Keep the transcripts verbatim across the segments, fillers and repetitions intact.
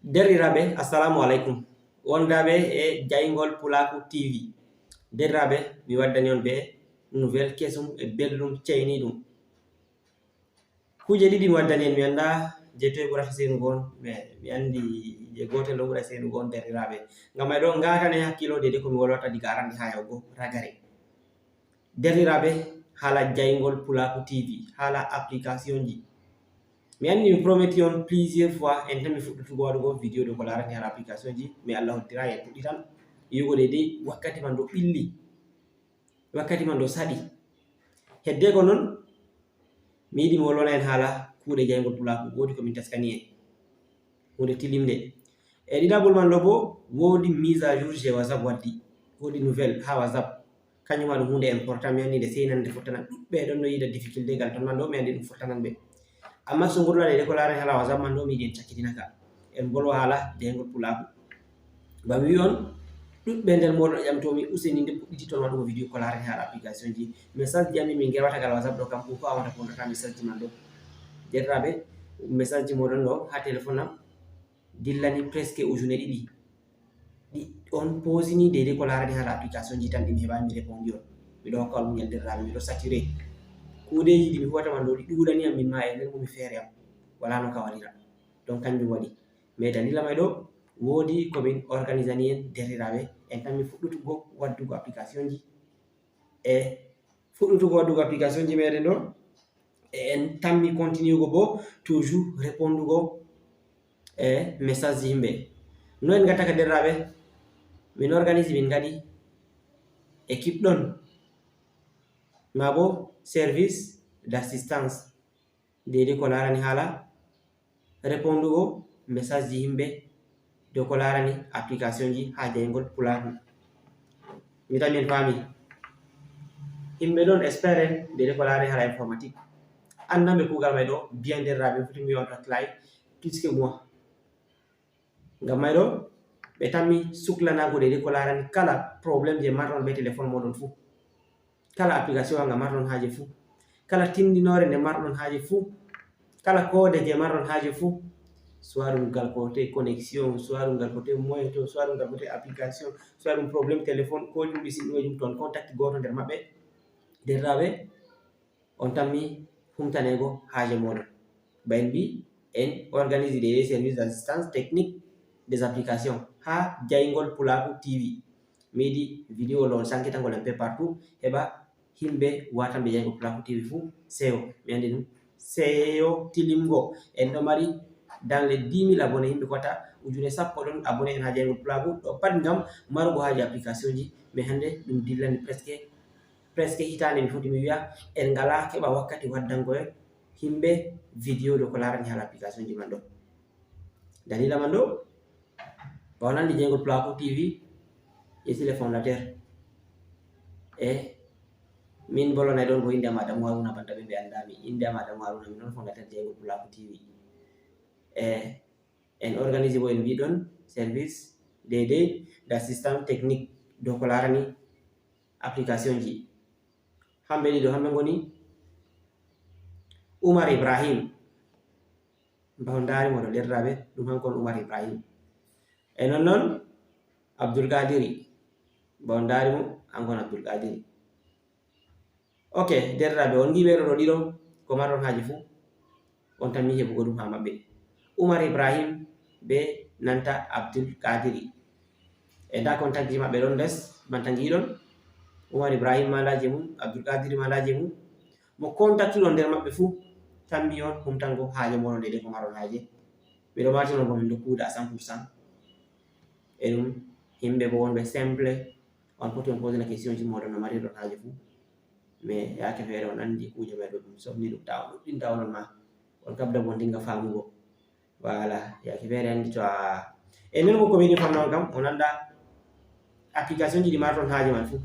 Derɗiraaɓe, assalamu aleykum. Wondaaɓe e jayngol Pulaaku T V. Derɗiraaɓe, mi waddani on be nouvelle kesum e belɗum ceyniiɗum. Kuuje ɗiɗi mi waddani en, mi anndaa je toye ɓurata seynugo on, mais mi anndi je gootel ɗo ɓura seynugo on, derɗiraaɓe. Ngam may ɗo ngaatane hakkilo deydey ko mi wolwata diga arande haa yahugo ragare. Derɗiraaɓe, haala jayngol Pulaaku T V, haala application ji. Mi anndi mi prometi on plusieurs fois, en tan mi fuɗɗutugo waɗugo vidéo ɗo ko laarani haala application ji, mais Allah hoddira en puɗɗitan yi'ugo deydey wakkati man ɗo ɓilli, wakkati man ɗo saɗi. Heddeego non, mi yiɗi mi wolwana en haala kuuɗe jayngol Pulaaku, woodi ko min taskani en. Huunde tilimnde. E ɗiɗaɓol man ɗo bo, woodi mise à jour je WhatsApp waddi. Woodi nouvelle haa WhatsApp. Kanjum ma ɗum huunde important, mi anndi nde sey nande fottanan. Ɗuɗɓe ɗon no yiida difficulté gal ton man ɗo, mi anndi ɗum fottanan ɓe. Amma so ngol waɗa de ko laarani haala WhatsApp man ɗo, mi yiɗi en cakkitina ka. En mbolwa haala jayngol Pulaaku. Ba mi wi'i on, ɗuɗɓe nder mooɗon ƴamtoomi, useni nde puɗɗiti ton waɗugo vidéo ko laarani haala application ji. Message ji am min ngewata gal WhatsApp ɗo kam, ko a wonta fondata message ji man ɗo. Derɗiraaɓe, message ji mooɗon ɗo haa téléphone am dillani presque ujune ɗiɗi. Ɗi on posini deydey ko laarani haala application ji tan, ɗi mi heɓaani mi répondi on. Miɗo hokka on muñal derɗiraaɓe, miɗo saturé. Kuudeji ɗi mi huwata man ɗo ɗi ɗuuɗani am min ma e nder mum mi feere am. Walaa no ka waɗira. Donc kanjum waɗi. Mais dalila may ɗo woodi ko min organisani en derɗiraaɓe, en tammi fuɗɗutugo waddugo application ji e fuɗɗutugo waddugo application ji meɗen ɗo, e en tammi continuego bo toujours répondugo e message ji yimɓe. No en ngatta ka derɗiraaɓe? Min organise, min ngaɗi équipe ɗon, ma bo service d'assistance, deydey ko laarani haala répondugo message ji yimɓe dow ko laarani application ji haa jayngol Pulaaku. Mi tammi en faami. Yimɓe ɗon expert en deydey ko laarani haala informatique. Anndanɓe kuugal may ɗo, bien derɗiraaɓe, foti mi wiyata clay plus que moi. Ngam may ɗo, ɓe tammi suklanaago deydey ko laarani kala problème je marɗon be téléphone mooɗon fuu. Kala application nga marɗon haaje fuu. Kala tindinoore nde marɗon haaje fuu. Kala koode je marɗon haaje fuu. Soit ɗum gal ko te connexion, soit ɗum gal ko te moyen to, soit ɗum gal ko te application, soit ɗum problème téléphone, ko ɗum ɗi sinɗumeejum ton contact gooto nder maɓɓe. Derɗiraaɓe, on tammi humtaneego haaje mooɗon. Ba en mbi, en organise des services d'assistance technique des applications haa jayngol Pulaaku T V. Mi yiɗi vidéo lo on sankitangol un peu partout, heɓa yimɓe watanɓe jayngol Pulaaku T V fuu seyo. Mi anndi ɗum seyo tilimgo. En ɗo mari dans les dix mille abonnés, yimɓe ko wata ujune sappo ɗon abonnés en haa jayngol Pulaaku. Ɗo pat ngam marugo haaje application ji. Mais hannde ɗum dillani presque, presque hitaande mi foti mi wiya, en ngalaa keɓa wakkati waddango en yimɓe vidéo dow ko laarani haala application ji man ɗo. Dalila man ɗo, ba on anndi jayngol Pulaaku T V, je suis le fondateur. E min bolwanay ɗon bo innde am Adamu Haruna, banta ɓe ɓe anndaa mi. Innde am Adamu Haruna, min on fondateur jayngol Pulaaku T V. E en organise bo en mbi ɗon service deydey d'assistance technique dow ko laarani application ji. Hamɓe ɗiɗo, hamɓe ngoni Umar Ibrahim. Ba on ndaari mo ɗo, derɗiraaɓe, ɗum hanko on Umar Ibrahim. E non non Abdul Kadiri. Ba on ndaari mo, hanko on Abdul Kadiri. Ok, derɗiraaɓe, on ngi ɓe ɗo ɗiɗo, ko marɗon haaje fuu, on tammi heɓugo ɗum haa maɓɓe. Umar Ibrahim be nanta Abdul Kadiri. E nda contact ji maɓɓe ɗon les, banta ngiɗon. Umar Ibrahim ma nda je mum, Abdul Kadiri ma nda je mum. Mo contactuɗon nder maɓɓe fuu, tammi on humtango haaje mooɗon deydey ko marɗon haaje. Miɗo martinon bo min ɗo kuuda à cent pour cent. E ɗum, yimɓe bo wonɓe simple, on poti on posena question ji mooɗon no marirɗon haaje fuu. Mais yaake feere on anndi kuuje may ɗo ɗum somni ɗum, ta on ɗuɗɗinta onon ma. On kabda bo on dinga faamugo. Voilà, yaake feere anndi to a, e nden bo ko mi yiɗi famna on kam, on annda application ji ɗi marton haaje man fuu.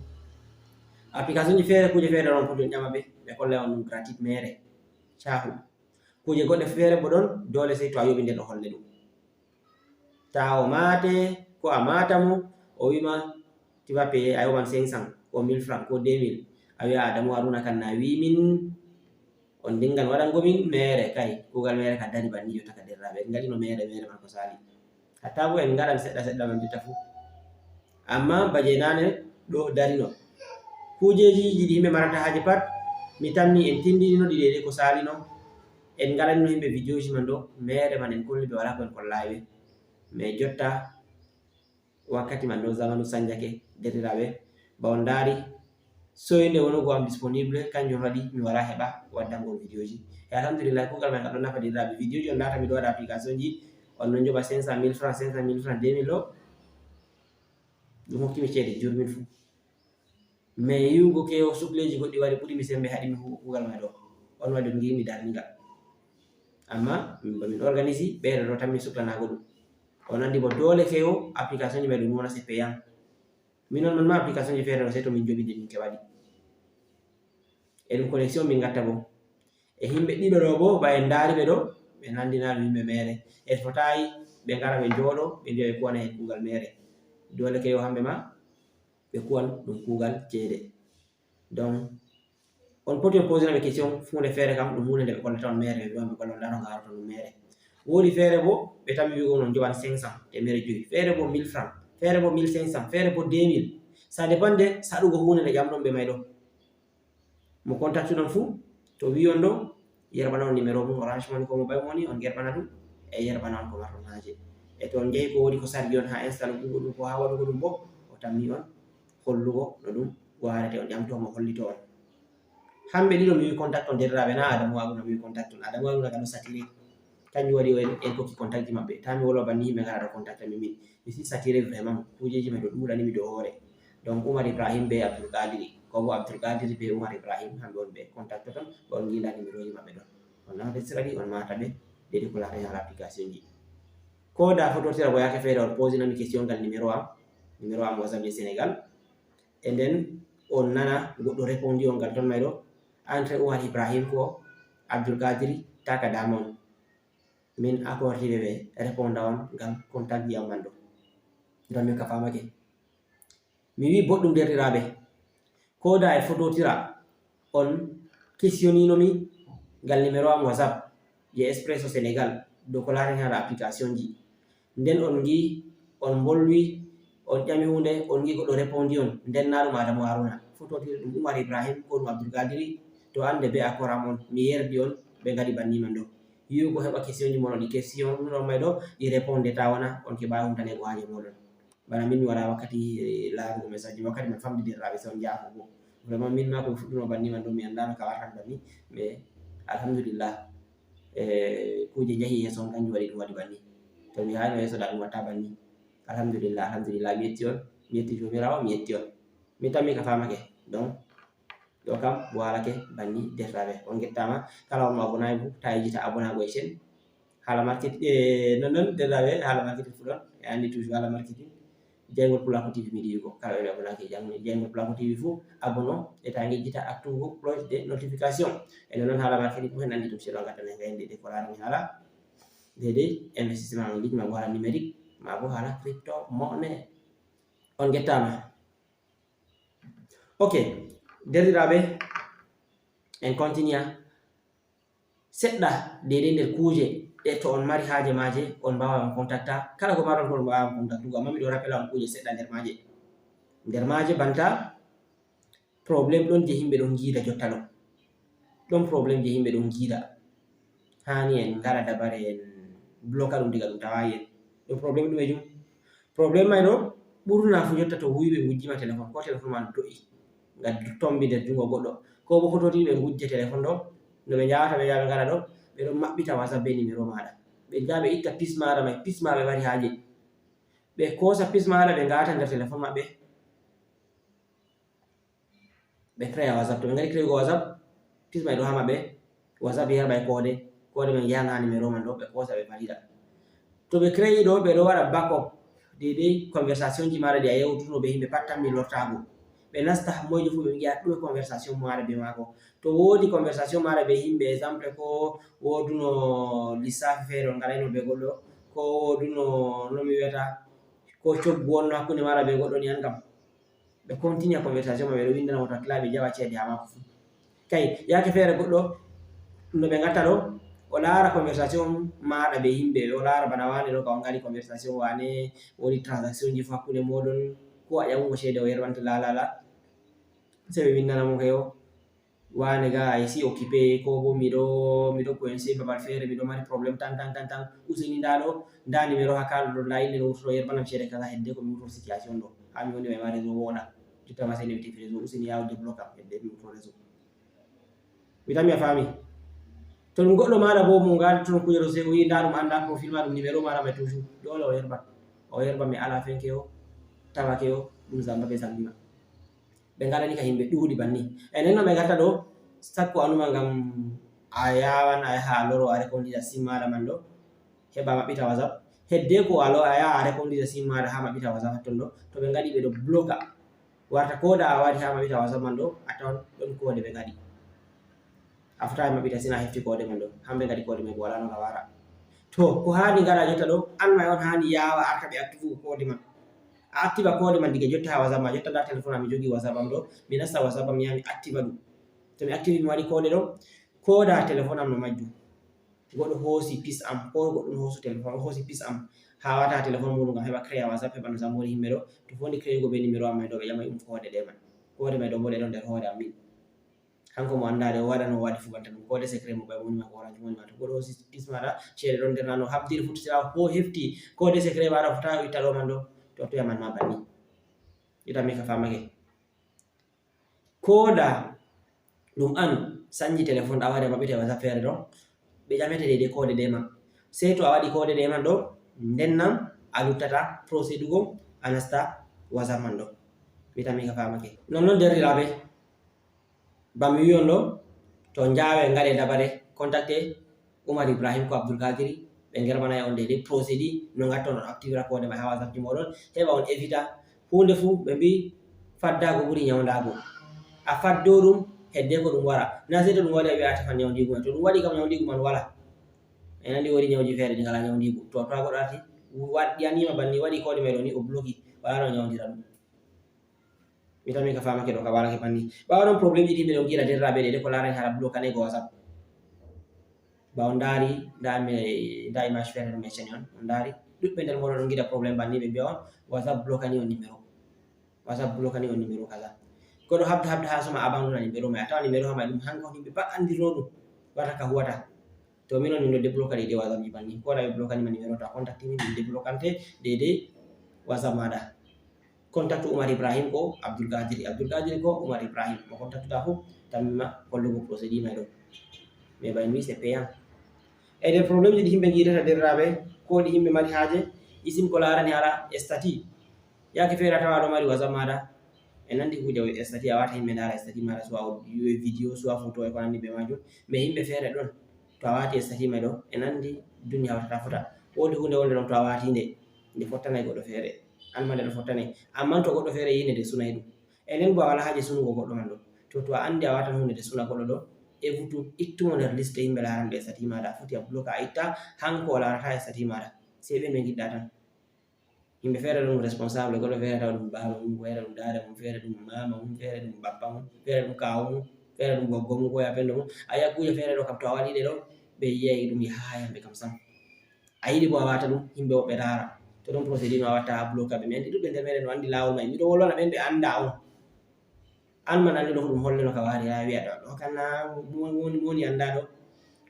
Application ji feere, kuuje feere on poti on ƴama ɓe, ɓe kolla on ɗum gratuit mere. Caahu. Kuuje goɗɗe feere bo ɗon, doole sey to a yoɓi nden o holle ɗum. Ta o maate, ko a maata mo, o wi'ma, tu vas payer, a yoɓan cinq cents, ko mille francs, ko deux mille. A wi'a Adamu Haruna kan na wi'i min, on dingan waɗango min mere, kay, kuugal mere ka dari banni jotta ka derɗiraaɓe. En ngaɗino mere, mere man ko saali. Hatta bo en ngaɗan seɗɗa seɗɗa man jotta fu. Amma baje nane ɗo darino. Kujeji ɗi yimɓe marata haaje pat, mi tammi en tindinino ɗi deydey ko salino. En ngaɗanino yimɓe videoji man ɗo, mere man en kolli ɓe, wala ko en kollayi ɓe. Mais jotta wakkati man ɗo zamanu sanjake, derɗiraaɓe, ba on ndaari, soyde wonugo am disponible, kanjum waɗi mi wala heɓa waddangol videoji. E alhamdulillah, kuugal man ngal ɗon nafa, derɗiraaɓe. Videoji on laata miɗo waɗa application ji, on ɗon joɓa cinq cent mille francs, cinq cent mille francs, deux mille ɗo, ɗum hokki mi ceede jurmin fu. Mais yiwugo kewo sukleji goɗɗi wari ɓuri mi sembe, haɗi mi huwa kuugal may ɗo. On waɗi on ngiimi darninga. Amma min ba min organisi, ɓeeɗo ɗo tan min suklanago ɗum. On andi bo dole kewo application ji may ɗum wona c'est payant. Min on man ma application ji feere ɗo, sey to min joɓi nde min keɓaɗi. E ɗum connexion min ngatta bo. E himɓe ɗiɗo ɗo bo, ba en ndaari ɓe ɗo, ɓe nandina ɗum yimɓe mere. E fotayi ɓe ngara ɓe njooɗo, ɓe mbiya ɓe kuwana heen kuugal mere. Dole kewo hamɓe ma, ɓe kuwan ɗum kuugal ceede. Donc, on poti on posina ɓe question, huunde feere kam, ɗum huunde nde ɓe kollata on mere, ɓe mbiya on ɓe kolla on, ndaa no ngarata ɗum mere. Woodi feere bo, ɓe tammi wi'ugo on joɓan cinq cent, teemere jowi. Feere bo mille francs, feere bo mille cinq cents, feere bo deux mille. Ça dépend de saɗugo huunde nde ƴamɗon ɓe may ɗo. Mo contactuɗon fu, to wi'i on ɗo, yerɓana on numéro mum, Orange Money ko Mobile Money, on yerɓana ɗum, e yerɓana on ko marɗon haaje. E to on njehi ko woodi ko sargi on haa install ɗum, ɗum ko haa waɗugo ɗum bo, o tammi on hollugo no ɗum waarete, on ƴamto mo hollito on. Hamɓe ɗiɗo mi wi contact on, derɗiraaɓe, na Adamu Haruna mi wi contact on. Adamu Haruna kam ɗo satire. Kanjum waɗi o en, en kokki contact ji maɓɓe. Ta mi wolo banni yimɓe ngara ɗo contact mi min. Mi si satire vraiment. Kujeji men ɗo ɗuuɗani mi dow hoore. Donc Umar Ibrahim be Abdul Kadiri. Ko bo Abdul Kadiri be Umar Ibrahim hamɓe on ɓe contact ton. Ɓe on ngiila numéro ji maɓɓe ɗon. On na resira ɗi, on mata ɓe. Dedi ko laata hala application ji. Ko da fototira bo yaake feere on posina mi question ngal numéro am. Numéro am WhatsApp je Sénégal. E nden on nana goɗɗo répondi on ngal ton may ɗo, entre Umar Ibrahim ko Abdul Kadiri, taka damon. Min accordé ɓe ɓe réponda on ngam contact ji am man ɗo. Ngam min ka famake. Mi wi boɗɗum derɗiraaɓe. Ko da e fototira on questionino mi ngal numéro am WhatsApp je Expresso Sénégal dow ko laarani hala application ji. Nden on ngi, on mbolwi, on ƴami hunde, on ngi goɗɗo répondi on. Nden na ɗum Adamu Haruna. Fototiri ɗum Umar Ibrahim ko ɗum Abdul Kadiri. To ande be accord am on, mi yerdi on, ɓe ngaɗi banni man ɗo. Yi'ugo heɓa question ji mon ɗi question on may ɗo, ɗi réponde ta wona, on keɓa humtane ko haaje moɗon. Bana min mi wala wakkati, eh, laarugo message, wakkati man famɗi derɗiraaɓe, se on jaafo bo. Vraiment min ma ko mi fuɗɗuno banni man ɗo, mi annda no ka wartan banni, mais alhamdulillah, eh, kuje njahi yeeso on, kanjum waɗi ɗum waɗi banni. To mi hayno yeeso da ɗum watta banni. Alhamdulillah, alhamdulillah, mi yetti on, mi yetti Joomiraawo, mi yetti on. Mi tammi ka famake. Donc, ɗo kam waalake banni derɗiraaɓe. On ngettaama, kala on mo abonaayi bo, ta yejjita abonaago e chaîne. Hala marketing, eh, non, non, derɗiraaɓe, hala marketing fu ɗon, e anndi toujours hala marketing. Jeyngol Pulaaku T V mi ɗiwi ko, kala ɓe abonaki jang-, Jeyngol Pulaaku T V fu, abono, e ta ngejjita actugo cloche de notification. E non, non hala marketing fu, en anndi ɗum selo ngatta ne ngayndi de ko laarani hala. Dede, investissement en ligne, ma bo hala numérique, ma bo hala crypto monnaie. On ngettaama. Ok, derɗiraaɓe, en continue. Seɗɗa deydey nder kuuje ɗe, to on mari haaje maaje, on mbaawa on contacta. Kala ko marɗon ko on mbaawa on contactugo, amma miɗo rappela on kuuje seɗɗa nder maaje. Nder maaje banta problème ɗon je yimɓe ɗon ngiida jotta ɗo. Ɗon problème je yimɓe ɗon ngiida. Haani en ngaɗa dabare en bloka ɗum diga ɗum tawayi en. Ɗum problème ɗume jum? Problème may ɗo, ɓurna fu jotta to wuyɓe ngujjima téléphone, ko téléphone ma no do'i, nga tombi nder jungo goɗɗo. Ko bo fototi ɓe ngujje téléphone ɗo, no ɓe njahata ɓe yaha ɓe ngara ɗo, ɓe ɗon maɓɓita WhatsApp be numéro maɗa. Ɓe njaha ɓe itta pis maɗa may, pis ma ɓe mari haaje. Ɓe koosa pis maɗa ɓe ngata nder téléphone maɓɓe. Ɓe créa WhatsApp. To ɓe ngari créugo WhatsApp, pis may ɗo ha maɓɓe, WhatsApp yerɓa e koode, koode man yahan ha numéro man ɗo, ɓe koosa ɓe valida. To ɓe créi ɗo, ɓe ɗo waɗa backup deydey conversation ji maɗa ɗi a yewtuno be yimɓe pat tammi lortago. Ɓe nasta moyjo fu ɓe ngi'a ɗume conversation maɗa be maako. To woodi conversation maɗa be yimɓe, exemple ko wooduno lissafi feere on ngaɗayno be goɗɗo, ko wooduno no mi wiyata, ko coggu wonno hakkunde maɗa be goɗɗo ni an kam. Ɓe continue conversation maɓɓe, ɓe ɗo windana mo to hakkilaaɓe jaɓa ceede ha maako fu. Kay, yaake feere goɗɗo no ɓe ngatta ɗo, O laara conversation maaɗa be yimɓe, o laara bana waane ɗo ka on ngaɗi conversation waane, woni transaction ji fuu hakkunde mooɗon, ko a ƴamugo ceede o yerɓante laalala. Sey ɓe winnana mo keyo, waane ga ay si occupé, ko bo miɗo miɗo coincé babal feere, miɗo mari problème tan tan tan tan. Useni ndaa ɗo, ndaa numéro haa kaalo ɗo, ndaa innde no wurtoto, yerɓanam ceede kaza hedde ko mi wurtoto situation ɗo. Haa mi woni o ema réseau wooɗa. Jotta ma sey mi tefi réseau, useni yaha o débloque am hedde mi wurtoto réseau. Mi tammi a faami. To ɗum goɗɗo maaɗa bo mo ngardi ton kujero sey o yi ndaa ɗum annda profil ma, ɗum numéro maaɗa mai toujours. Dole o yerɓan. O yerɓan mi ala fenke o, tawake o, ɗum zamba ɓe zambi ma. Ɓe ngaɗani ka yimɓe ɗuuɗi banni. E nden no ɓe ngatta ɗo, sakko anuma ngam a yawan a yaha a loro a rekondira sim maaɗa man ɗo, heɓa maɓɓita WhatsApp. Hedde ko a lo-, a yaha a rekondira sim maaɗa haa maɓɓita WhatsApp ton ɗo, to ɓe ngaɗi ɓe ɗo bloka. Warta ko da a waɗi haa maɓɓita WhatsApp man ɗo, a tawan ɗon koode ɓe ngaɗi. A fotaay maɓɓita sina hefti koode man ɗo, hamɓe ngaɗi koode man bo wala no nga wara. To, ko haani ngaɗa jotta ɗo, an may on haani yaawa arta ɓe activugo koode man. A activa koode man diga jotta haa WhatsApp ma, jotta nda téléphone am mi jogi WhatsApp am ɗo, mi nasta WhatsApp am mi yaha mi activa ɗum. To mi activi mi waɗi koode ɗo, koda téléphone am no majju. Goɗɗo hoosi pis am, ko goɗɗo no hoosu téléphone, hoosi pis am, haa wata téléphone muɗum ngam heɓa créa WhatsApp, heɓa no zambo yimɓe ɗo. To fondi créugo be numéro am may ɗo, ɓe ƴamay ɗum koode ɗe man. Koode may ɗo bo ɗe ɗon nder hoore am min. Hanko mo anndaade o waɗa no o waɗi fu banta ɗum koode secret mo ɓay woni ma ko orange woni ma to goɗɗo hoosi pis maɗa ceede ɗon nder nano habdiri fu to sira ko hefti koode secret maɗa fota o itta ɗo man ɗo to to yaman ma banni. Ita mi ka famake. Koda ɗum an sanji téléphone ɗa wari a maɓɓita WhatsApp feere ɗon ɓe ƴamete deydey koode ɗe man. Sey to a waɗi koode ɗe man ɗo nden nan a luttata procédugo a nasta WhatsApp man ɗo. Mi tammi ka famake. Non non derɗiraaɓe. Bammi wi'on ɗo, to njaawe ngaɗe dabare, contacte Umar Ibrahim ko Abdul Kadiri, ɓe ngermanay on deydey procédure no ngatton on activira koode ma haa WhatsApp ji mooɗon, heɓa on evita huunde fuu. Ɓe mbi'i faddaago ɓuri nyawndaago. A faddo ɗum, hedde ko ɗum wara. Na sey to ɗum waɗi a wi'a a tefan nyawndiigu man. To ɗum waɗi kam nyawndiigu man wala. En anndi woodi nyawji feere ɗi ngalaa nyawndiigu. To, to a goɗɗo arti, waɗ-, ƴamiima banni, waɗi koode may ɗo ni, o bloki, wala no nyawndira ɗum. Mi tammi ka famake ɗo, ka warake banni. Ɓaawo ɗon problème ji ɗi mbiɗon ngiira derɗiraaɓe ɗe, ɗe ko laarani haala blokanego WhatsApp. Ba on ndaari, nda mi, nda image feere ɗum meccani on, on ndaari. Ɗuɗɓe nder mooɗon ɗon ngiɗa problème banni, ɓe mbi'a on, WhatsApp blokani on numéro. WhatsApp blokani on numéro kaza. Koɗo habda habda haa soma abandona numéro may. A tawa numéro ha may ɗum hanka on yimɓe pat andirno ɗum. Wata ka huwata. To min on min ɗo débloka ɗi de WhatsApp ji banni. Ko wona ɓe blokani ma numéro to a contacti min, ɗum déblokante deydey WhatsApp maɗa. Contacte Umar Ibrahim ko Abdul Kadiri. Abdul Kadiri ko Umar Ibrahim. Mo contactuɗa fof, tammima hollugo procédure may ɗo. Mais ɓay mi, c'est payant. E nder problème ji ɗi yimɓe ngiidata, derɗiraaɓe, ko ɗi yimɓe mari haaje, isim ko laarani haala statut. Yaake feere a tawa aɗo mari WhatsApp maɗa, e nandi kuuje o statut, a wata yimɓe ndaara statut maɗa, soit o vidéo, soit photo e ko nandi be majum. Mais yimɓe feere ɗon, to a wati statut may ɗo, e nandi duniya watata fota. Woodi huunde wonde ɗon to a wati nde, nde fottanay goɗɗo feere. An ma nde ɗo fottanay. Amman to goɗɗo feere yi'i nde, nde sunay ɗum. E nden bo a wala haaje sunugo goɗɗo man ɗo. To, to a andi a watan huunde nde suna goɗɗo ɗo, e vutu, ittumo nder liste yimɓe laaranɓe statut maɗa. Foti a bloka a itta, hanko o laarata e statut maɗa. Sey ɓen ɓe ngiɗɗa tan. Yimɓe feere ɗum responsable, goɗɗo feere tawa ɗum baaba mum, feere ɗum daada mum, feere ɗum maama mum, feere ɗum bappa mum, feere ɗum kaawu mum, feere ɗum goggo mum, ko ya pendo mum. A yi'a kuuje feere ɗo kam to a waɗi ɗe ɗo, ɓe yi'ay ɗum yahaay hamɓe kam sam. A yiɗi bo a wata ɗum, yimɓe woɓɓe ndaara. To ɗon procédure no a watta a bloka ɓe. Mi andi ɗuɗɓe nder meɗen no andi laawol may. Miɗo wolwana ɓen ɓe anda on. An man andi ɗo ko ɗum holleno ka waari, a wi'a ɗo, ɗo kan na mo woni, mo woni anda ɗo.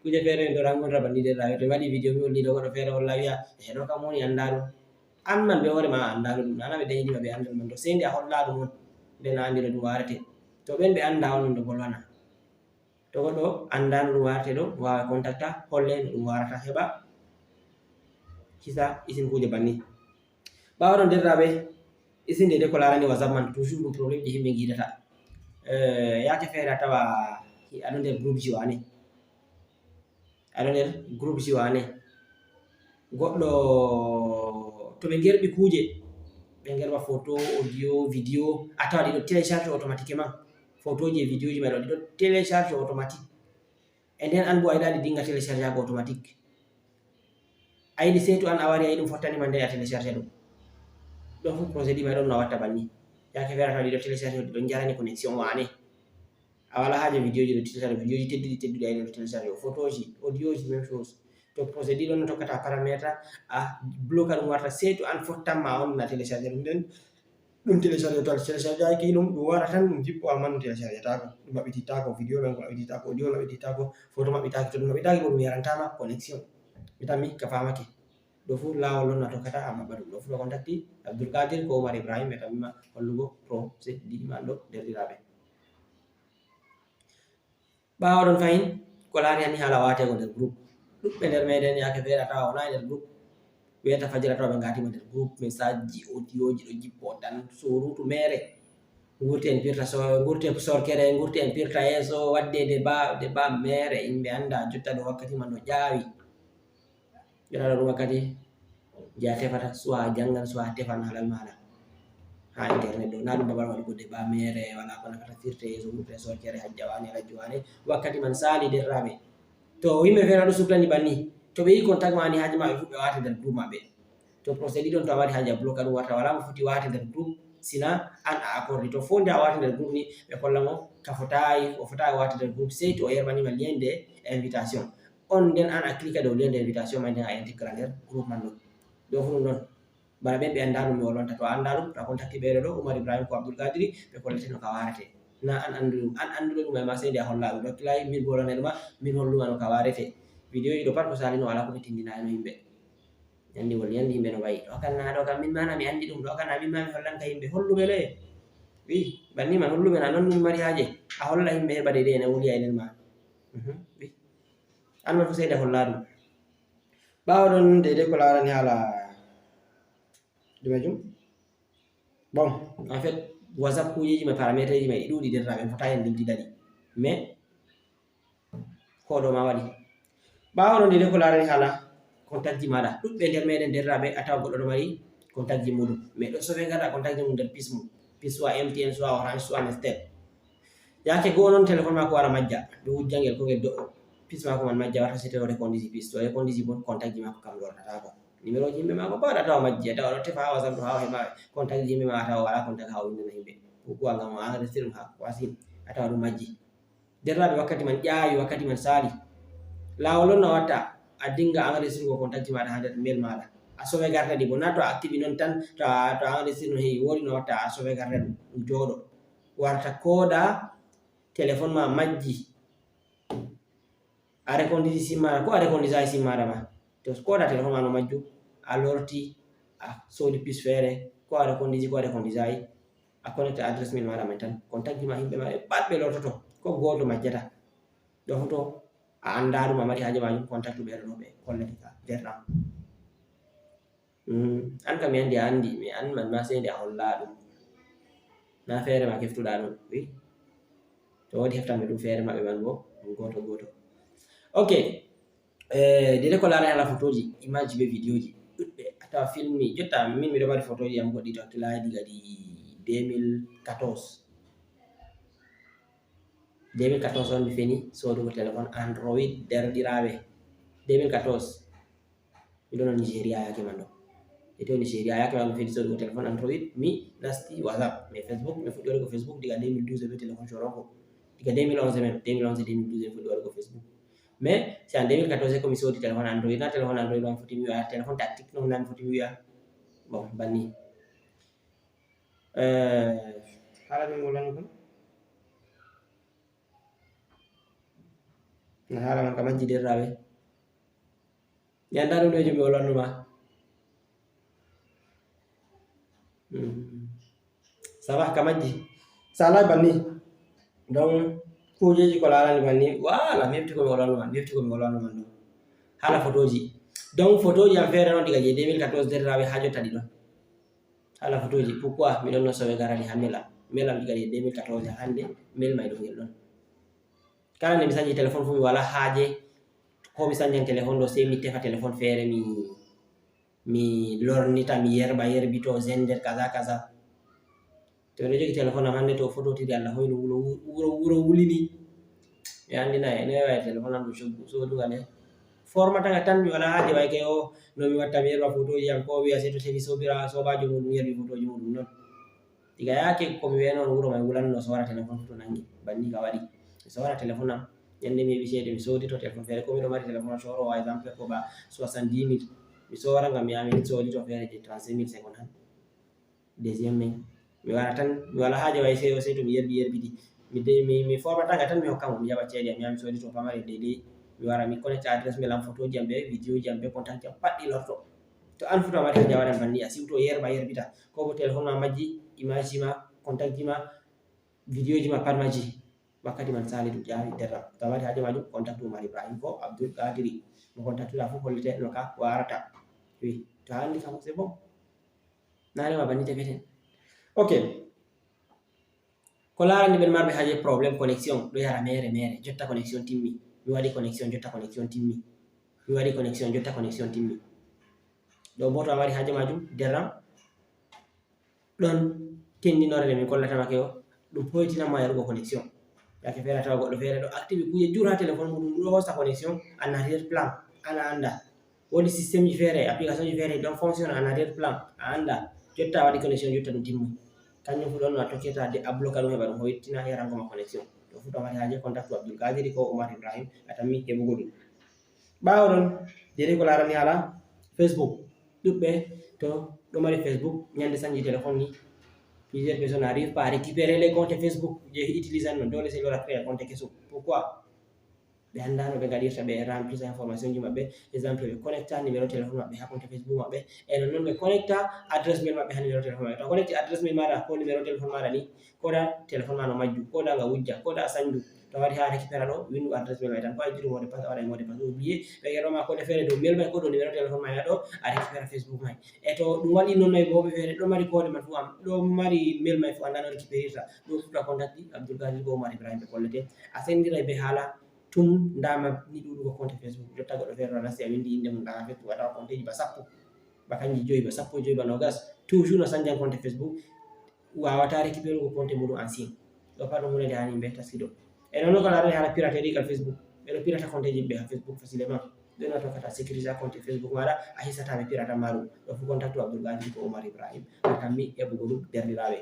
Kuuje feere min ɗo rangon raba ni derɗiraaɓe. To mi waɗi vidéo mi holli ɗo goɗɗo feere holla wi'a, "Eh, ɗo kam mo woni anda ɗo." An man ɓe hoore ma a andaano ɗum. Nana ɓe dañi ma ɓe andal man ɗo. Sey nde a holla ɗum on. Nden a andi no ɗum warete. To ɓen ɓe anda on ɗum ɗo bolwana. To goɗɗo anndaa no ɗum warate ɗo, waawa contacta, holle no ɗum warata, heɓa hisa isin kuuje banni. Ɓaawo ɗon, derɗiraaɓe, isin de ko laarani WhatsApp man, toujours ɗum problème ji yimɓe ngiidata. Eh, yaake feere a tawa aɗo nder groupe ji waane. Aɗo nder groupe ji waane. Goɗɗo to ɓe ngerɓi kuuje, ɓe ngerɓa photo, audio, vidéo, a tawa ɗi ɗo télécharge automatiquement. Photoji e vidéoji ma ɗo, ɗi ɗo télécharge automatique. E nden an bo a yiɗa ɗi dinga télécharge go automatique. A yiɗi sey to an a wari a yiɗi ɗum fottani ma nde a télécharge ɗum. Ɗon fof procédure ma ɗon no a watta banni. Yaake feere a tawa ɗi ɗo télécharge, ɗi ɗo jarani connexion waane. A wala haaje vidéo ji ɗo télécharge, vidéo ji tedduɗi tedduɗi ay ɗo télécharge, photo ji, audio ji, même chose. To procédure on no tokkata paramétre, a bloka ɗum warta, sey to an fottan ma on na télécharge ɗum, nden ɗum télécharge to télécharge ayki ɗum, ɗum wara tan ɗum jippo, amma ɗum télécharge taako, ɗum maɓɓitittaako, vidéo men ko maɓɓitittaako, audio maɓɓitittaako, photo maɓɓitaaki, to ɗum maɓɓitaaki bo ɗum yarantama connexion. Mi tammi ka famake. Ɗo fu laawol non na tokkata a maɓɓa ɗum. Ɗo fu ɗo contacti Abdul Kadir ko Umar Ibrahim, ɓe tammima hollugo procédure man ɗo, derɗiraaɓe. Ɓaawo ɗon fahin, ko laari hani haala waatego nder groupe. Ɗuɗɓe nder meɗen yaake feere a tawa wona e nder groupe. Weeta fajira tawa ɓe ngatima nder groupe, message ji, audio ji ɗo jippo tan, surutu mere. Ngurti en pirta so-, ngurti e sorkere, ngurti en pirta yeeso, wadde débat, débat mere, yimɓe anda jotta ɗo wakkati man no ƴaawi. Ɓe ɗaɗa ɗum wakkati je a tefata, soit a jangan, soit a tefan halal maɗa ha internet ɗo. Na ɗum babal waɗugo débat mere, wala ko nafata firte yeeso, ngurte sorkere, hajja wane, rajju wane. Wakkati man sali, derraɓe. To yimɓe feere ɗo suklani banni, to ɓe yi contact ma ni haaji maɓɓe fu ɓe wata nder groupe maɓɓe. To procédure on to a mari haaji a bloka ɗum warta, wala mo foti wata nder groupe, sina an a accordé. To fonde a wata nder groupe ni, ɓe kolla mo ka fotayi, o fotayi wata nder groupe, sey to o yerɓanima lien de invitation. On nden an a cliqué dow lien de invitation ma nden a intégré nder groupe man ɗo. Ɗo fu ɗum ɗon. Bana ɓen ɓe anndaa ɗum mi wolwanta. To a anndaa ɗum, to a contacti ɓeeɗo ɗo, Umar Ibrahim ko Abdul Kadiri, ɓe kollete no ka waarete. Na an annduɗo ɗum, an annduɗo ɗum e ma, sey nde a holla ɗum. Ɗo kilay, min mi wolwanay ɗum ma, min holluma no ka waarete. Video ɗiɗo pat ko saalino, walaa ko mi tindinayno yimɓe. Yandi wol, yandi yimɓe no wayi. Ɗo kan na, ɗo kan min ma na mi anndi ɗum, ɗo kan na min ma mi hollan ka yimɓe. Hollu ɓe le. Wi, banni man hollu ɓe na non min mari haaje. A holla yimɓe heɓa deydey ene wuli aynen ma. Mhm. Wi. An man fu sey nde holla ɗum. Ɓaawo ɗon, deydey ko laarani haala ɗume jum? Bon, en fait, WhatsApp kuujeeji may, parametre ji may, ɗi ɗuuɗi, derɗiraaɓe, en fotaani en limtidaɗi. Mais, ko ɗo ma waɗi. Ɓaawo ɗon, deydey ko laarani haala contact ji maaɗa. Ɗuɗɓe nder meɗen, derɗiraaɓe, a tawa goɗɗo ɗo mari contact ji muuɗum. Mais ɗo sofe garɗa contact ji mum nder pis mum. Pis soit M T N, soit Orange, soit Nestel. Yaake goo non, telefon maako wara majja, ɓe wujja ngel ko ngel do'o. Pis maako man majja, warta sete o rekondiji pis. To o rekondiji bo, kontakji maako kam lortataako. Nimerooji yimɓe maako pat a tawa majji, a tawa ɗo tefa haa WhatsApp ɗo, haa o heɓa kontakji yimɓe ma, a tawa o walaa kontak haa o winndana yimɓe. Pourquoi? Ngam o enregistré ɗum haa Wasim, a tawa ɗum majji. Derɗiraaɓe, wakkati man ƴaawi, wakkati man saali. Laawol on no watta a dinga enregistré ko kontakji maaɗa haa nder mail maaɗa. A sowe garta ɗi bo, na to a activi non tan, to a, to a enregistré non, heyi, woodi no watta a sowe garta ɗum, ɗum jooɗo. Warta kooda telefon ma majji. A rekondiji sim maaɗa, ko a rekondijaayi sim maaɗa ma. To kooda telefon ma no majju, a lorti, a soodi pis feere, ko a rekondiji, ko a rekondijaayi, a connecte adresse mail maaɗa man tan. Kontakji ma, yimɓe ma ɓe pat ɓe lortoto, ko gooto majjata. Ɗo fu to a anndaa ɗum, a mari haaje maajum, kontaktu ɓe ɗo ɓe kollete ka, derɗam. Mm, an kam mi anndi a anndi, mi an man ma sey nde a holla ɗum. Na feere ma keftuɗa ɗum, wi. To woodi heftanɓe ɗum feere maɓɓe man bo, ɗum gooto gooto. Ok. Eh, dede ko laarani haala fotooji, image be videoji, ɗuɗɓe. A tawa filmji, jotta min miɗo mari fotooji am goɗɗi to hakkilaaji diga ɗi deux mille quatorze. Deux mille quatorze on mi feni soodugo telefon Android, derɗiraaɓe. Deux mille quatorze. Miɗo non Nigeria yaake man ɗo. E to Nigeria yaake man mi feni soodugo telefon Android, mi nasti WhatsApp, mais Facebook, mi fuɗɗi waɗugo Facebook diga deux mille douze be telefon Choronko. Diga deux mille onze même, deux mille onze, deux mille douze mi fuɗɗi waɗugo Facebook. Mais c'est en deux mille quatorze ko mi soodi telefon Android, na telefon Android on foti mi wi'a, telefon tactique non na mi foti mi wi'a. Bon, banni. Eh, haala min ngolani kon. Na haala man ka majji derɗiraaɓe. Mi anndaa ɗum ɗo e jom mi wolwanno ma. Mm. Ça va, ka majji. Saalay banni. Donc, kuujeeji ko laarani banni. Voilà, mi hefti ko mi wolwanno man. Mi hefti ko mi wolwanno man ɗum. Haala fotooji. Donc, fotooji am feere noon diga je deux mille quatorze derɗiraaɓe haa jotta ɗi ɗon. Haala fotooji. Pourquoi? Mi ɗon no sowe garani haa mela. Mela diga je deux mille quatorze haa hannde, mel may ɗo ngel ɗon. Kala nde mi sanji telefon fu mi walaa haaje. Ko mi sanjan telefon ɗo, sey mi tefa telefon feere mi, mi lornita, mi yerba yerbito, zender, kaza, kaza. To miɗo jogi telefon am hannde, to fototiri Allah hoyno wuro, wuro, wuro wulini. Mi anndina e, ne wawi telefon am ɗo coggu, soduga nde. Formata nga tan, mi walaa haaje way kay o, no mi watta mi yerba fotooji am, ko wiya sey to tefi sobira, soobaajo muɗum yerbi fotooji muɗum non. Diga yaake ko mi wiyano on wuro may wulanno soora telefon fu to nangi. Banni ka waɗi. Mi sora téléphone am, ñande mi heɓi ceede mi sodito téléphone feere, ko miɗo mari téléphone coro wa exemple ko ba soixante-dix mille, mi sora ngam mi ami sodito feere je trente-cinq mille seconde han. Deuxième main, mi wara tan mi wala haaje way seyo sey to mi yerbi yerbiti, mi de mi mi forma tanga tan mi hokka mo mi jaɓa ceede am yami sodi to pamare deydey. Mi wara mi connecte adresse mail am, photoji am ɓe, vidéoji am ɓe, contact am pat ɗi lorto. To an futo a mari haaje a waɗan banni a siwto yerba yerbita, ko bo téléphone ma majji, image ji ma, contact ji ma, vidéoji ma pat majji. Wakkati man sali ɗum ƴaawi derram to a mari haaje majum, contact Umar Ibrahim ko Abdul Qadiri. Mo contactuɗa fof hollete no ka warata. Wi to a anndi kam c'est bon. Nanema banni tefeten. Ok. Ko larani ɓen marɓe haaje problème connexion ɗo yara mere mere, jotta connexion timmi. Mi waɗi connexion jotta connexion timmi. Mi waɗi connexion jotta connexion timmi. Ɗo bo to a mari haaje majum derram. Ɗon tendinore nde min kollatama ke o ɗum hoytinanma yarugo connexion. Yake feere a tawa goɗɗo feere ɗo active kuuje jur ha téléphone muɗum ɗo hosta connexion en arrière plan, an a anda. Wodi système ji feere, application ji feere ɗon fonctionne en arrière plan, a anda. Jotta a waɗi connexion jotta ɗum timmi. Kanjum fu ɗon no a tokkirta de a bloka ɗum heɓa ɗum hoytina yarango ma connexion. Ɗo fu to a mari haaje contact Abdul Kadiri ko Umar Ibrahim a tammi heɓugo ɗum. Ɓaawo ɗon, deydey ko larani haala Facebook, ɗuɓɓe to ɗo mari Facebook ñande sanji téléphone ni, plusieurs personnes arrive pas récupérer les comptes Facebook je utilisant non, dole sey lora créer compte keso. Pourquoi? Ɓe anndano ɓe gaɗirta ɓe remplisa information ji maɓɓe. Exemple ɓe connecta numéro téléphone maɓɓe ha compte Facebook maɓɓe, e non non ɓe connecta adresse mail maɓɓe ha numéro téléphone maɓɓe. To a connecti adresse mail maɗa ko numéro téléphone maɗa ni, koda téléphone ma no majju, koda nga wujja, koda a sanju. To a wari ha récupéra ɗo, windu adresse mail mai tan, ko a ittiri mot de passe a waɗa mot de passe oublié. Ɓe yerɓa ma code feere dow mail mai ko dow numéro téléphone mai ɗo a récupéra Facebook mai. E to ɗum waɗi non mai bo ɓe feere ɗo mari code man fu am, ɗo mari mail mai fu anda no récupérirta. Ɗo fuɗɗa contact ɗi Abdul Kadir ko Omar Ibrahim ɓe kollete. A sendiray be haala tum ndama ni ɗuɗugo compte Facebook. Jotta goɗɗo feere ɗo nasti a windi inde mum ɗa ha Facebook a tawa compte ji ba sappo. Ba kanji joyi ba sappo e joyi ba nogas. Toujours no sanjan compte Facebook. Wawata récupérugo compte muɗum ancien. Ɗo pat ɗum hunde nde hani yimɓe taskiɗo. E non non ko larani haala piraterie gal Facebook. Ɓe ɗo pirata compte ji yimɓe ha Facebook facilement. Ɓe no tokkata sécurisa compte Facebook maɗa a hisata ɓe pirata maɗum. Ɗo fu contact Abdul Kadir ko Omar Ibrahim. A tammi heɓugo ɗum derɗiraɓe.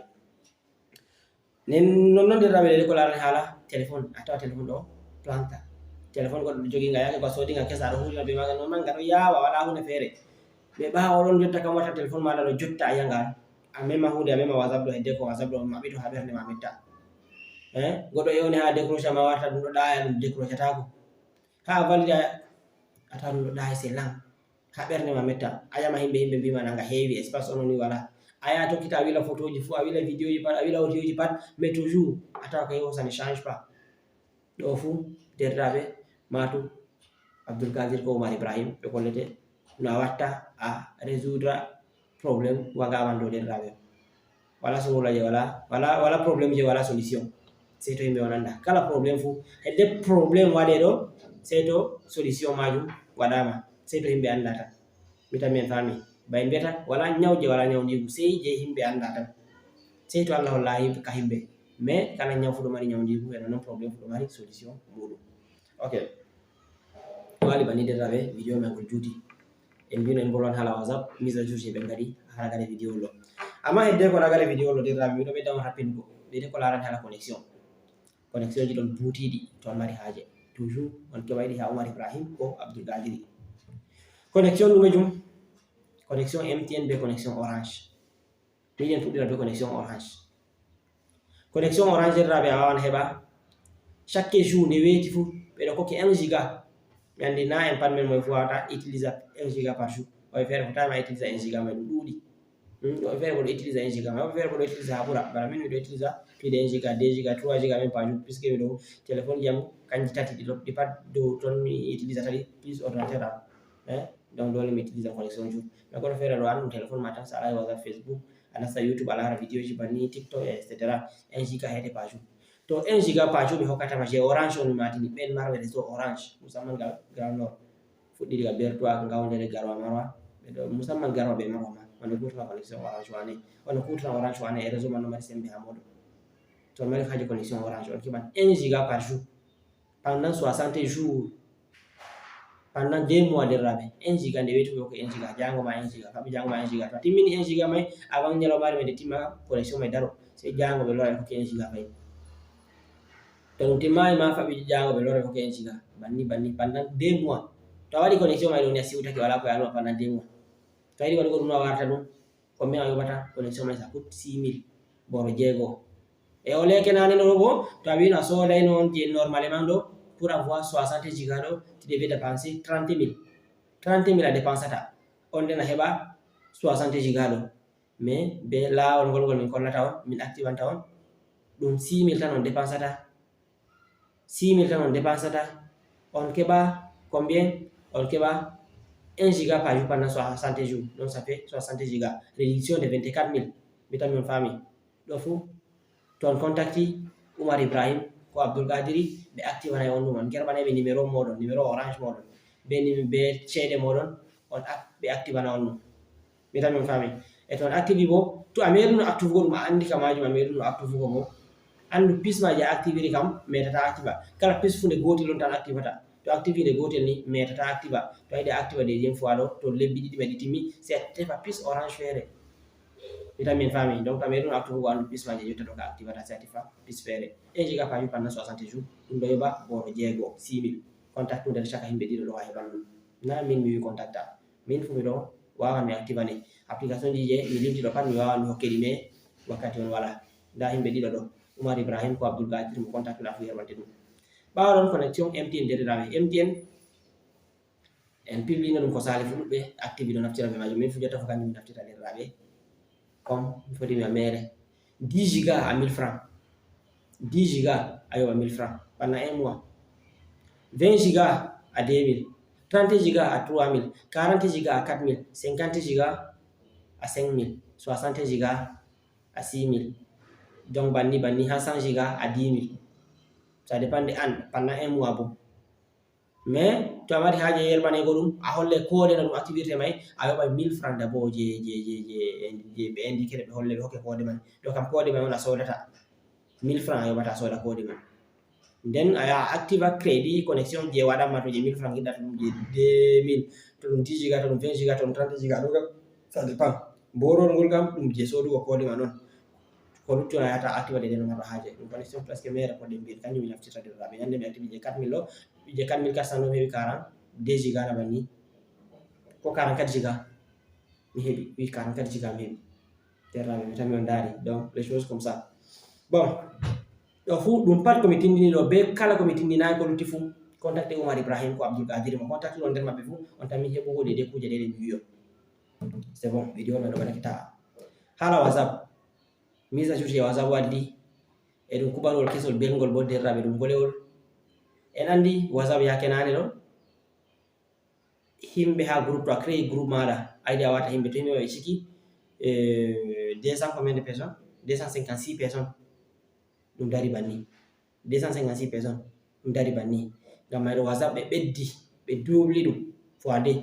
Nden non non derɗiraɓe ɗe ko larani haala téléphone, a tawa téléphone ɗo planta. Téléphone goɗɗo jogi nga yake ko a sodi nga kesa aɗo hurira be maga non man nga ɗo yawa wala hunde feere. Ɓe ɓawo ɗon jotta kam watta téléphone maɗa ɗo jotta a yanga. A mema hunde a mema WhatsApp ɗo hedde ko WhatsApp ɗo maɓɓito ha ɓernde ma metta. Eh, goɗɗo ewni ha décroche ma warta ɗum ɗo ɗaya ɗum décrochatako. Ha a valida a tawa ɗum ɗo ɗaya c'est lent. Ha ɓernde ma metta a yama yimɓe yimɓe mbima nanga heewi espace ono ni wala. A yaha tokkita a wila photoji fo a wila vidéoji pat a wila audioji pat mais toujours a tawa ko yewo ça ne change pas. Ɗo fu derɗiraɓe matu Abdul Kadir ko Omar Ibrahim ɓe kollete no a watta a résoudre problème wagaman dow derɗiraɓe. Wala solution je wala wala wala problème je wala solution. Sey to yimɓe on anda kala problème fu hedde problème waɗe ɗo sey to solution majum waɗama sey to yimɓe anda tan. Mi tan min faami ba en mbiyata wala ñaw je wala ñawndigu sey je yimɓe anda tan. Sey to Allah holla ka yimɓe mais kala ñaw fu ɗo mari ñawndigu e non problème fu ɗo mari solution muɗum. Ok. Wali bani derɗiraɓe vidéo men ngol juuti. En mbino en mbolwan haala WhatsApp mise à jour je ɓe ngaɗi ha ragare vidéo lo. Amma hedde ko ragare vidéo lo derɗiraɓe miɗo ɓe dama rappingo ɓeyde ko larani haala connexion. Connexion ji ɗon buutiɗi to on mari haaje toujours on keɓayɗi ha Omar Ibrahim ko Abdul Gadiri. Connexion ɗume jum? Connexion M T N be connexion Orange. Miɗen fuɗɗira be connexion Orange. Connexion Orange derɗiraɓe a wawan heɓa chaque jour nde weeti fu ɓeɗo kokki un giga. Mi andi na en pat men moye fu wawata utilisa un giga par jour. Woɓɓe feere fotama utilisa un giga mai ɗum ɗuuɗi. Woɓɓe feere ko ɗo utilisa un giga mai woɓɓe feere ko ɗo utilisa ha ɓura bana min miɗo utilisa plus de un giga deux giga trois giga même par jour puisque miɗo téléphone ji am kanji tati ɗi ɗi pat dow ton mi utilisata ɗi plus ordinateur am. Donc dole mi utilisa connexion jour. Mais goɗɗo feere ɗo an ɗum téléphone ma tan sa alay WhatsApp, Facebook, a nasta YouTube a lara vidéo ji banni TikTok et cetera. Un giga heede par jour. To un giga par jour ɓe hokkatama je Orange on mi matini ɓen marɓe réseau Orange musamman gal Grand Nord. Fuɗɗi diga Bertois, Ngaoundéré, Garoua, Maroua. Ɓe ɗo musamman Garoua be Maroua ma. Wano kutana connexion Orange wane. Wano kutana Orange wane e réseau man no mari sembe ha modo. To mari haje connexion Orange on keɓan un giga par jour. Pendant soixante jours. Pendant deux mois derɗiraɓe un giga nde weeti ko un giga jango ma un giga faɓɓi jango ma un giga to a timmini un giga mai avant ñalawmaare mai nde timma connexion mai daro sey jango ɓe lora ɓe hokki un giga mai. To ɗum timmaali ma faɓɓi jaango ɓe lora ko un giga. Banni, banni, pendant deux mois. To a waɗi connexion ma ɗo ni a siwtake wala ko yaaluma pendant deux mois. To a yiɗi waɗugo ɗum no a warta ɗum. Combien a yoɓata connexion ma ça coûte six mille. Boro jeego. E o leke nane no bo to a wino a sodayno on je normalement ɗo pour avoir soixante giga ɗo tu devais dépenser trente mille. Trente mille a dépensata. On nden a heɓa soixante giga ɗo. Mais be laawol ngol ngol min kollata on, min activanta on, ɗum six mille tan on dépensata. Six mille tan on dépensata. On keɓa combien? On keɓa un giga par jour pendant soixante jours. Donc ça fait soixante giga. Réduction de vingt-quatre mille. Mi tammi on faami. Ɗo fu to on contacti Umar Ibrahim ko Abdul Qadiri, ɓe activanay on ɗum. On gerɓanay ɓe numéro moɗon, numéro Orange moɗon. Be nim-, be ceede moɗon, on ac-, ɓe activana on ɗum. Mi tammi on faami. E to on activi bo, to a meɗuno activugo ɗum, a andi ka majum, a meɗuno activugo bo. Andu pis ma je a activiri kam, metata activa. Kala pis fu nde gotel on tan activata. To activi nde gotel ni, metata activa. To a yiɗi a activa deuxième fois ɗo, to lebbi ɗiɗi ɓe ɗi timmi, se a tefa pis Orange feere. Mi tammi en faami. Donc to a meɗuno activugo andu pis ma je jotta ɗo ka activata, se a tefa pis feere. Un giga par jour pendant soixante jours, ɗum ɗo yoɓa boro jeego, six mille. Contact nder caka himɓe ɗiɗo ɗo a heɓan ɗum. Na min mi wi contacta. Min fu mi ɗo wawan mi activane. Application ji je mi limti ɗo pat mi wawan mi hokke ɗi, mais wakkati on wala. Nda himɓe ɗiɗo ɗo. Umar Ibrahim ko Abdul Qadir mo contact na fu yerwante ɗum. Ɓawo ɗon connexion M T N derɗiraɓe. M T N en piblino ɗum ko sali fu ɗuɓɓe activi ɗo naftira be majum. Min fu jotta fu kanjum mi naftirta derɗiraɓe. Comme mi foti mi a mere. Dix giga à mille francs. Dix giga a yoɓa mille francs pendant un mois. Vingt giga à deux mille. Trente giga à trois mille. Quarante giga à quatre mille. Cinquante giga à cinq mille. Soixante giga à six mille. Donc banni, banni ha cent giga à dix mille. Ça dépend de an pendant un mois bo. Mais to a mari haaje yerɓanego ɗum, a holle code no ɗum activirte may, a yoɓay mille francs d'abord je, je, je, je, je ɓe indiquer, ɓe holle, ɓe hokke code man. Ɗo kam code man on a sodata. Mille francs a yoɓata a soda code man. Nden a yaha a activa crédit connexion je waɗanma to je mille francs, giɗɗa to ɗum je deux mille, to ɗum dix giga, to ɗum vingt giga, to ɗum trente giga, ɗum kam ça dépend. Borol ngol kam ɗum je sodugo code man on. Ko lutti on a yahata a activa de, de no marɗa haaje. Ɗum connexion presque mere ko ɗe mbiyata, kanjum mi naftirta derɗiraɓe. Ñande mi activi je quatre mille ɗo, je quatre mille quatre cents ɗo mi heɓi quarante-deux giga na banni. Ko quarante-quatre giga mi heɓi, wi quarante-quatre giga mi heɓi. Derɗiraɓe, mi tammi on ndaari. Donc les choses comme ça. Bon, ɗo fu ɗum pat ko mi tindini ɗo, be kala ko mi tindinayi ko lutti fu, contacte Umar Ibrahim ko Abdul Qadir mo contacte ɗo nder maɓɓe fu, on tammi heɓugo de, de kuje ɗe ɗe mi wi on. C'est bon, vidéo no ɗo waɗake ta'a. Hala WhatsApp. Mise à jour je WhatsApp waddi. E ɗum kubaruwol kesol belngol bo derɗiraɓe, ɗum golewol. En andi WhatsApp yake nane ɗo. Himɓe ha groupe to a créé groupe maɗa, a yiɗi a wata himɓe to himɓe maɓɓe ciki, euh, deux cents combien de personnes? Deux cent cinquante-six personnes. Ɗum dari banni. Deux cent cinquante-six personnes. Ɗum dari banni. Ngam may ɗo WhatsApp ɓe ɓeddi, ɓe doubli ɗum fois deux.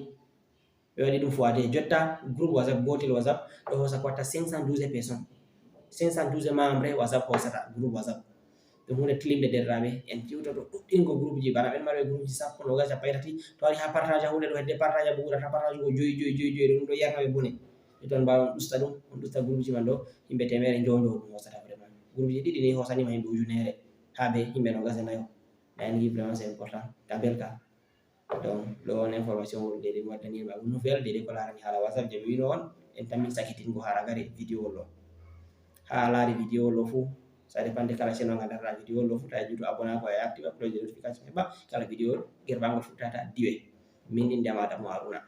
Ɓe waɗi ɗum fois deux. Jotta groupe WhatsApp, gotel WhatsApp, ɗo hosa ko watta cinq cent douze personnes. Cinq cent douze membres WhatsApp hosata, groupe WhatsApp. Ɗum hunde tilimde derɗiraɓe, en tiwtoto ɗuɗɗingo groupe ji, bana ɓen marɓe groupe ji sappo, nogas, cappanɗe tati. To wari ha partage hunde ɗo hedde partage buguɗa ta partage go joyi, joyi, joyi, joyi, ɗum ɗo yarna ɓe bone. E ton mbawa on ɗusta ɗum, on ɗusta groupe ji man ɗo, himɓe temere njowo njowo ɗum hosata vraiment. Groupe ji ɗiɗi ni hosanima himɓe ujunere, ha be himɓe nogas e nayo. Na en gi vraiment c'est important. Tabelka. Donc, ɗo on information woni ɗe mi waddani ma nouvelle de ko larani hala WhatsApp je mi wino on, en tammin sakitingo haragare vidéo ɗo. Ha laari vidéo ɗo fu, ça dépend de kala chaîne on a darata vidéo ɗo fu, tawi juutu abonné ko e active upload notification heɓa kala vidéo gerɓangol fu tata diwe. Min inde am Adamu Haruna.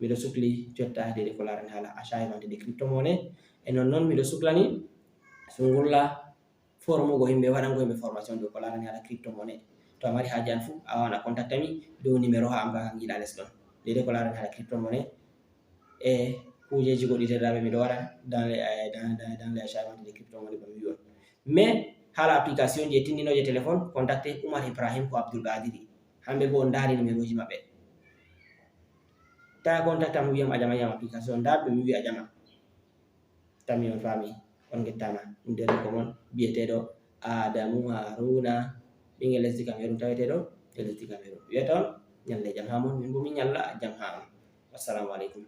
Miɗo sukli jotta de ko larani hala achat e vente de crypto monnaie. E non non miɗo suklani sungulla formugo himɓe, waɗango himɓe formation dow ko larani hala crypto monnaie. To a mari haaje an fu, a wawan a contacta mi dow numéro ha am ka giɗa les ɗon. Dede ko larani hala crypto monnaie e kujeji goɗɗi derɗiraɓe miɗo waɗa dans les, eh, dans, dans, dans les achat et vente de crypto monnaie ba mi wi on. Mais hala application je tindinoje téléphone, contacte Oumar Ibrahim ko Abdoul Kadiri. Hamɓe bo on ndaari numéro ji maɓɓe. Ta contacta mo wiyam a ƴama yam application, nda ɗum mi wi a ƴama. Tammi on faami, on ngettama. Ɗum nder ko mon biyeteɗo Adamu Haruna, ɓingel lesdi Cameroun taweteɗo e lesdi Cameroun. Wiyata on ñalle jam ha mon, min bo mi ñalla jam ha on. Assalamu aleykum.